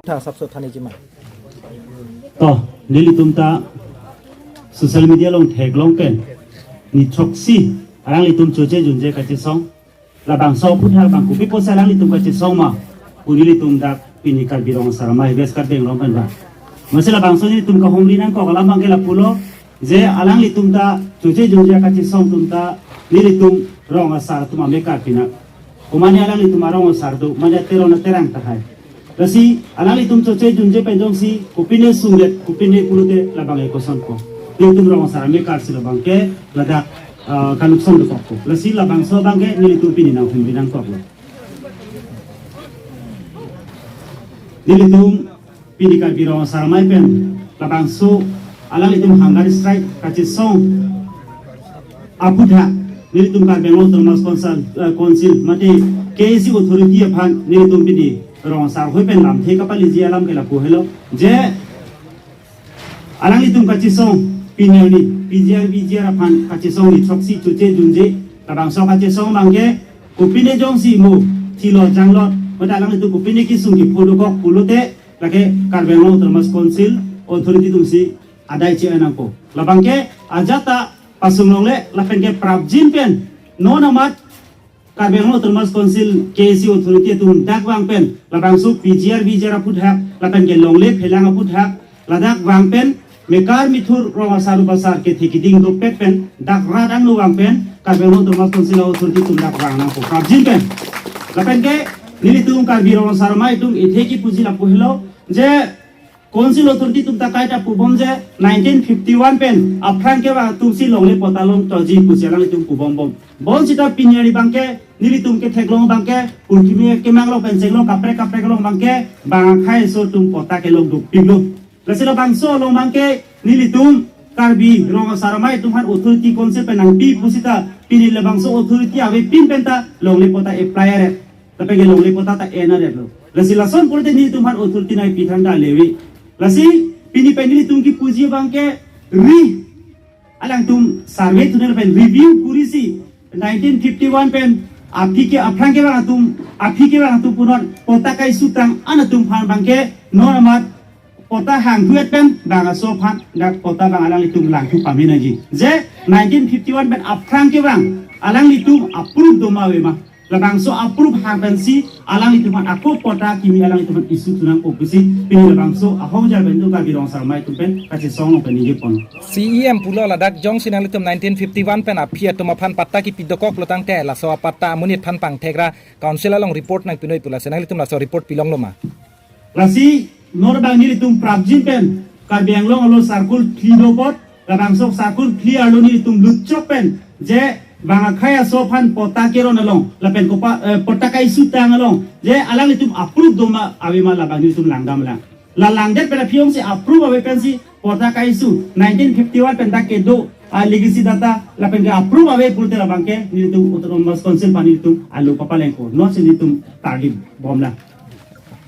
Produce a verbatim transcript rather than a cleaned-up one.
Tha sapso thani jima. To, nelitum ta social media along theklong pen, ni throksi alanglitum choche junje kachesong. Labangso aphuthak abang kopi pusi alanglitum kachesong ma, pu nelitum dak pini Karbi Rong Asar Amei West Karbi Anglong pen ba. Masi labangso nelitum kahumri nangkok alam abangke lapulo, je alanglitum ta choche junje kachesong atum ta nelitum rong asar atum amekar pinak. Komane alanglitum arong asar do, mane Teron aterang tahai. Lasi alanglitum choche junje pen jongsi kopine sunglet, kopine pulote labang ekosonpo. Nelitum rong asar amekar si labangke ladak, ah, kanukson dokokpo. Lasi labangso abangke nelitum pini nanghumri nangkoklo. Nelitum pini Karbi Rong Asar Amei pen labangso alanglitum hunger strike kachesong aphuthak nelitum Karbi Anglong Autonomous Council, eh, Council mate K A C authority aphan nelitum pini rong asar ahoi pen lamthe kapaleji alam ke lapu helo, je alanglitum kachesong pini arni P G R V G R aphan kachesong ni throksi choche junje, labangso kachesong abangke kopine jongsi mo thilo janglot mate alanglitum kopine kesung kepho dokok pulote lake Karbi Anglong Autonomous Council authority atumsi adai che-en nangpo. Labangke ajat ta pasung longle lapenke prapjin pen non amat Karbi Anglong Autonomous Council K A C authority atum dak vang pen labangso P G R V G R aphuthak lapenke longle phelang aphuthak ladak vang pen mekar mithur rong asar rubasar kethe keding dopet pen dak rat angno vang pen Karbi Anglong Autonomous Council authority atum dak vang nangpo prapjin pen. Lapenke nelitum Karbi Rong Asar Amei atum ethe kipuji lapu helo, je Council authority atum ta kaita pubom je nineteen fifty-one pen aphrang kevang atumsi longle patta longthuji pusi alanglitum pubombom. Bonsita pini arni abangke nelitum ketheklong abangke purthimi kemang along pen chenglong kaprek kaprek along abangke bang akhei aso atum patta kelong dopiklo. Lasi labangso along abangke nelitum Karbi Rong Asar Amei atum aphan authority Council pen nangpi pusita pini labangso authority avepin pen ta longle patta apply aret. Lapenke longle patta ta en aret lo. Lasi lason pulote nelitum aphan authority nangpi than ta leve. Lasi pini pen nelitum kipuji abangke ri alangtum survey thunel pen review kurisi nineteen fifty-one pen aphi ke aphrang kevang atum, aphi kevang atum punon patta kaisutang an atum aphan abangke non amat patta hangthu-et pen bang aso aphan dak patta bang alanglitum langthu pame nangji. Je nineteen fifty-one pen aphrang kevang alanglitum approve doma ave ma. Labangso approve hang pensi alanglitum aphan ako patta kimi alanglitum aphan issue thu nangpo pusi pini labangso ahongjar pen do Karbi Rong Asar Amei atum pen kachesong along pen ningje pon. C E M pulo ladak jongsi nanglitum nineteen fifty-one pen aphi atum aphan patta kipi dokoklo tangte laso apatta amonit aphan pangthek ra council along report nangpinoi pu, lasi nanglitum laso report pilonglo ma? Lasi non abang nelitum prapjin pen Karbi Anglong arlo circle phli do apot, labangso circle phli arlo nelitum lutchok pen je bang akhei aso aphan patta keron along lapen kopa, eh, patta kaisutang along je alanglitum approve doma ave ma labang nelitum langdam lang. La langdet pen aphi jongsi approve ave pensi patta kaisu nineteen fifty-one pen dak kedo a legacy data lapenke approve ave pulote labangke nelitum Autonomous Council aphan nelitum alo papalengpo, non si nelitum target bomlang.